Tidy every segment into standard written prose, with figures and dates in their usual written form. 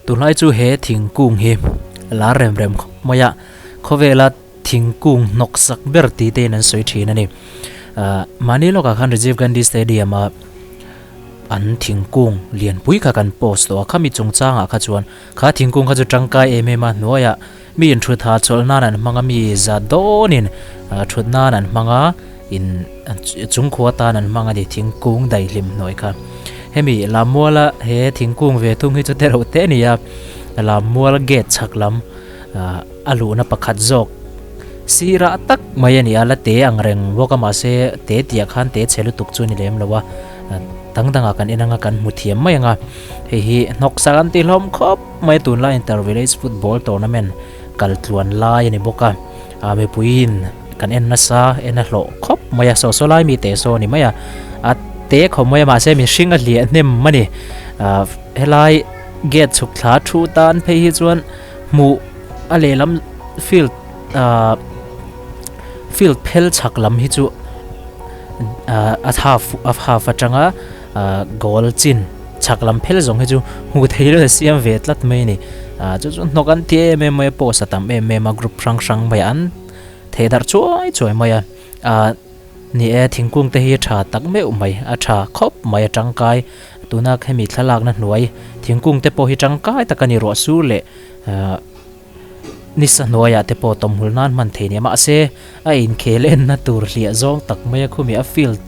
Tunlai chu he thingkung hi lar rem rem khawp mai a, khawvela thingkung hnawk sak ber tih te in an sawi thin a ni. Ahh mahni lawkah khan Rajiv Gandhi Stadium a an thingkung lianpui kha kan post tawh a, khami chungchangah kha chuan kha thingkung kha chu tangkai em em a hnuaiah mi inthut ha chawlh nan an hmang a, mi zat dawnin thut nan an hmang a, in chungkhua tan an hmang a ni thingkung daihlim hnuai kha. Hemi Lammuala he thingkung ve thung hi chu te reuh te a ni a, Lammual gate chhak lam a luhna pakhat zawk sirah tak mai a ni a, la te ang reng bawk a mahse te tih ah khan te chhe lutuk chu a ni lem lo a, dang dangah kan en anga kan hmu thiam mai ang a, hei hi hnawk sak an ti hlawm khawp mai a tunlai inter village football tournament kal tluan lai a ni bawk a, ah mipuiin kan en nasa en a hlawh khawp mai a, saw saw lai mi te saw a ni mai a, a te khawp mai a mahse mihring a hliah hnem a ni, ah helai gate chhuk thla thu tan phei hi chuan. Hmuh a lehlam field ahh field phel chhak lam hi chu ahh a half a half atanga ahh goal chin chhak lam phel zawng hi chu hmuh theih lo siam ve tlat mai a ni ah chu chu hnawk an ti em em mai a post a tam em em a group hrang hrang mai an theh darh chuai chuai mai a ah ni e thingkung te hi tha tak meuh mai a tha khawp mai a tangkai. Tuna hemi thlalakna hnuai thingkung te pawh hi tangkai tak a ni ruah sur leh ahh nisa hnuaiah te pawh tawmhul nan hman thei nia mahse a inkhel enna tur hliah zawng tak mai a khumi a field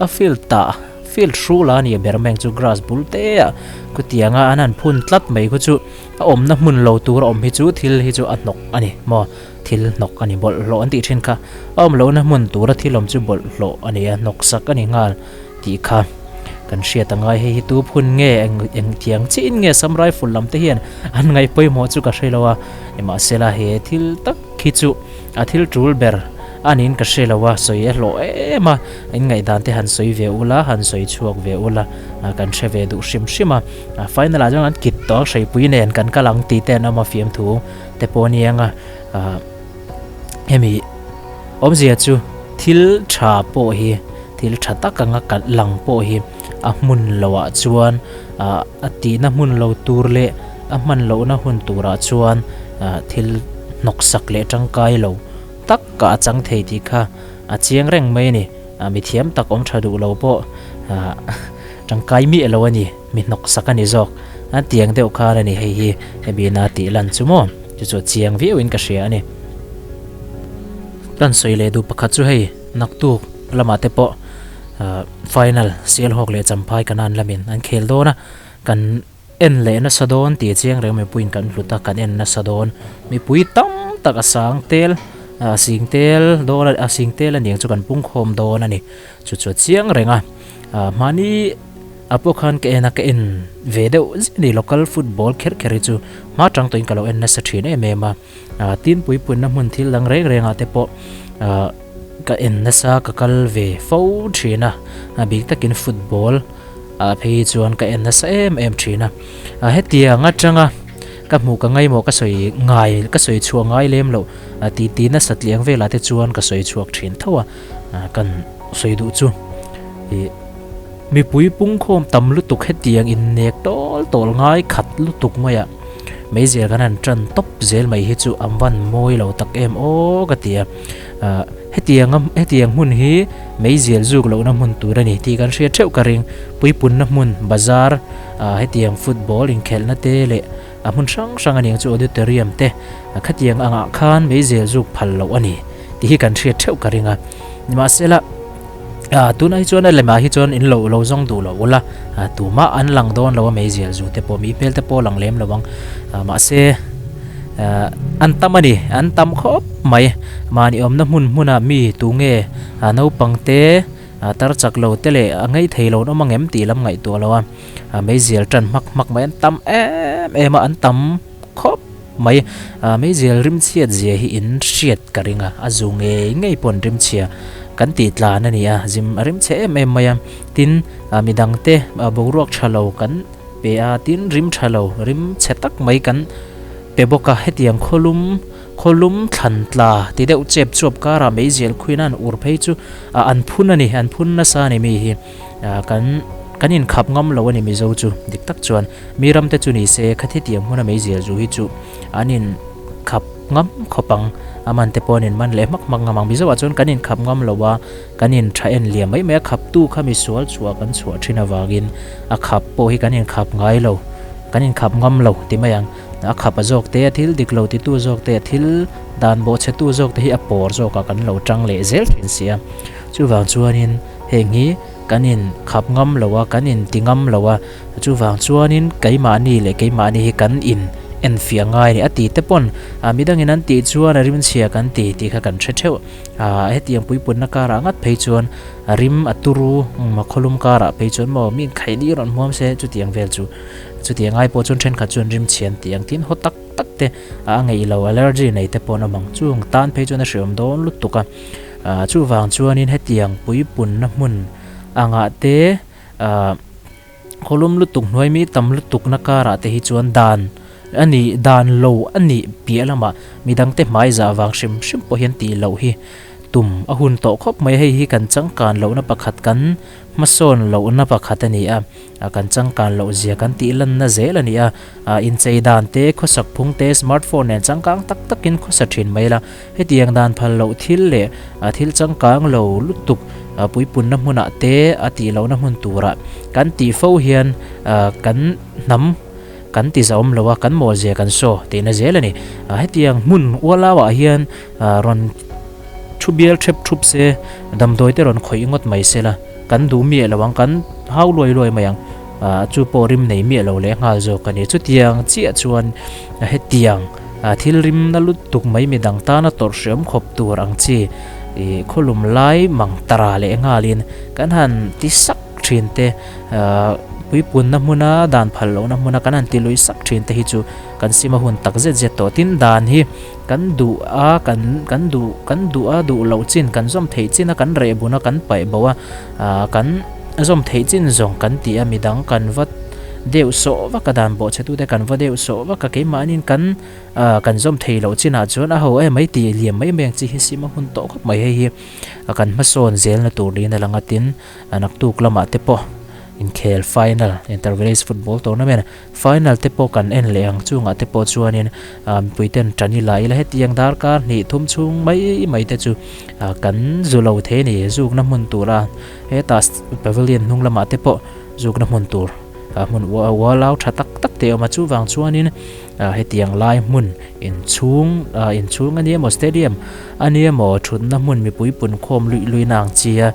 a field tah field hrul a ni ber mai ang chu grass bul te ah khutianga an han phun tlat mai khu chu a awmna hmun lo tur a awm hi chu thil hi chu a hnawk a ni maw thil hnawk a ni bawlhhlawh an tih thin kha a awm lohna hmun tura thil awm chu bawlhhlawh a ni a hnawk sak a ni nghal. Tih kha kan hriat a ngai hei hi tu phun nge eng eng thiang chiin nge Assam Rifle lam te hian an ngaih pawimawh chu ka hre lo a nimahsela he thil tak hi chu a thil tul ber a niin ka hre lo a sawi a hlawh em a in ngaihdan te han sawi ve ula han sawi chhuak ve ula kan hre ve duh hrim hrim a final ah chuan kan kit tawh ang hreipui nen kan kal ang tih te an awm a fiamthu te pawh a ni ang a hemi awmzia chu thil tha pawh hi. Thil tha tak anga kalh lang pawh hi a hmun loah chuan ah a tihna hmun lo tur leh a hman lohna hun turah chuan ah thil hnawk sak leh tangkai lo tak a chang thei tih kha a chiang reng mai a ni. Ah mithiam tak awm tha duh lo pawh ah tangkai miah lo a ni, mi hnawk sak a ni zawk. A tiang deuh khan a ni hei hi hemi na tih lan chu maw chu chu a chiang viauin ka hria a ni. Kan sawi leh duh pakhat chu hei. Naktuk lamah te pawh final Sialhawk leh Champhai Kanan lamin an khel dawn a, kan en leh nasa dawn tih chiang reng mipuiin kan hlut a, kan en nasa dawn. Mipui tam tak a sang tel, a sing tel dawn a, a sing tel a niang chu kan pungkhawm dawn a ni. Chu chu a chiang reng a, mahni a pawh khan ka en a, ka en ve deuh zet a ni local football kher kher hi chu hma tang tawhin ka lo en nasa thin em em a. Ah tin puipunna hmun thil dang reng rengah te pawh ah ka en nasa ka kal ve fo thin a a bik takin football ah phei hi chuan ka en nasa em em thin a ah hetiang atanga ka hmuh ka ngaimawh ka sawi ngai ka sawi chhuah ngai lem loh ah ti ti nasa tliang velah te chuan ka sawi chhuak thin tho a ah kan sawi duh chu ih mipui pungkhawm tam lutuk hetiang innek tawl tawl ngai khat lutuk mai a. Meizial kan han tan tawp zel mai hi chu a van mawi lo tak em aw ka ti a, ah hetiang a hetiang hmun hi meizial zuk lohna hmun tur a ni tih kan hriat theuh ka ring, puipunna hmun bazar ah hetiang football inkhelhna te leh a hmun hrang hrang a ni ang chu auditorium te khatiang angah khan meizial zuk phal loh a ni tih hi kan hriat theuh ka ring a, nimahsela. Ah tunah hi chuan a lemah hi chuan in lo lo zawng duh loh ula ah tumah an lang dawn lo a meizial zu te pawh mi hmel te pawh a lang lem lo ang ah mahse ah an tam a ni an tam khawp mai mahni awmna hmun hmunah mi tunge ah naupang te ah tar chak lo te leh a ngei thei lo an awm ang em tih lam ngaihtuah lo a ah meizial tan hmak hmak mai an tam em em a an tam khawp mai ah meizial rimchhiat zia hi in hriat ka ring a a zu ngei ngei pawh an rimchhia kan tih tlan a ni a zim a rimchhe em em mai a tin ah midang te ah boruak tha lo kan pe a tin rim tha lo rim chhe tak mai kan pe bawk a hetiang khawlum khawlum thlan tla ti deuh chep chuap karah meizial khuina an ur phei chu ah an phun a ni an phun nasa a ni mi hi ah kan. kan in khap ngam lo a ni Mizo chu dik tak chuan mi ram te chu ni se khathi tiang hmuna meizial zu hi chu an in khap ngam khawp ang a man te pawh an in man leh hmak hmak ngam ang Mizo ah chuan kan in khap ngam lo a kan in tha en liam mai mai a khap tu kha misual chhuah kan chhuah thin avangin a khap pawh hi kan in khap ngai lo kan in khap ngam lo ti mai ang a khap a zawk te a thil dik lo ti tu zawk te a thil dan bawh chhe tu zawk te hi a pawr zawk ah kan lo tang leh zel thin si a chuvang chuanin heng hi kan in khap ngam lo a kan in ti ngam lo a chuvang chuanin keimahni leh keimahni hi kan in enfiah ngai a ni a ti te pawn ah midangin an tih chuan a rimchhia kan ti tih kha kan hre theuh ah hetiang puipunna karah ngat phei chuan a rim a turu khawlum karah phei chuan maw mi inkhaih ni rawn hmuam se chutiang vel chu chutiang ai pawh chuan thenkhat chuan rimchhia an tih ang tin haw tak tak te a ngeih lo allergy nei te pawh an awm ang chung tan phei chuan a hreawm dawn lutuk a. Ah chuvang chuanin hetiang puipunna hmun angah te ah khawlum lutuk hnuai mi tam lutukna karah te hi chuan dan a nih dan lo a nih piah lamah midangte hmai zah vang hrim hrim pawh hian tih loh hi tum a hun tawh khawp mai a, hei hi kan changkan lohna pakhat kan hmasawn lohna pakhat a ni a. A kan changkan loh zia kan tih lanna zel a ni a, a inchei dan te, khawsak phung te, smartphone nen changkang tak takin khawsa thin mai la. Hetiang dan phal loh thil leh a thil changkang lo lutuk puipunna hmunah te a tih lohna hmun turah kan tih fo hian kan hnam kan ti zahawm lo a, kan mawl zia kan saw tihna zel a ni. Hetiang hmun ualauah hian rawn thu bial thep thup se, damdawi te rawn khawih ngawt mai se la. Kan duh miah lo ang, kan hau luai luai mai ang. Ah chu pawh rim nei miah lo leh nghal zawk a ni. Chutiang chiah chuan hetiang thil rim na lutuk mai midang tana tawrh hreawm khawp tur ang chi ih khawlum lai mang tara leh nghalin kan han ti sak thin te ah puipunna hmuna dan phal lohna hmuna kan han ti lui sak thin te hi chu kan sima hun tak zet zet tawh. Tin dan hi Kan duh a, kan kan duh kan duh a duh loh chin kan zawm theih chin a kan reh bun a kan paih bo a, ah kan zawm theih chin zawng kan ti a midang kan va deuh sawh vak a dan bawh chhe tute kan va deuh sawh vak a keimahniin kan ah kan zawm theih loh chinah chuan a ho em mai tih liam mai mai ang chi hi sim a hun tawh khawp mai hei hi a kan hmasawn zelna tur niin a lang a tin a naktuk lamah te pawh inkhel final inter village football tournament Final te pawh kan en leh ang chungah te pawh chuanin mipui ten tan ila ila hetiang darkar hnih thum chhung mai mai te chu kan zu lo thei a ni zukna hmun tura hetah pavilion hnung lamah te pawh zukna hmun tur hmun ualau tha tak tak te a awm a chuvang chuanin hetiang lai hmun inchhung inchhung a ni emaw stadium a ni emaw thutna hmun mipui punkhawm luih luihna ang chi a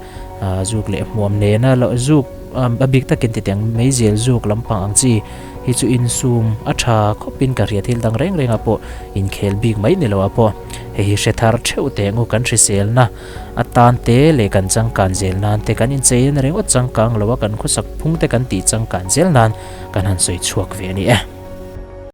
zuk leh hmuam nena zuk A bik takin titiang meizial zuk lampang ang chi hi chu insum a tha khawpin ka hria thil dang reng rengah pawh inkhel bik mai ni loah pawh hei hi hre thar theuh teh ngu kan hriselna atan te leh kan changkan zel nan te kan inchei na ringawt changkang loa kan khawsak phung te kan tih changkan zel nan kan han sawi chhuak ve a ni e.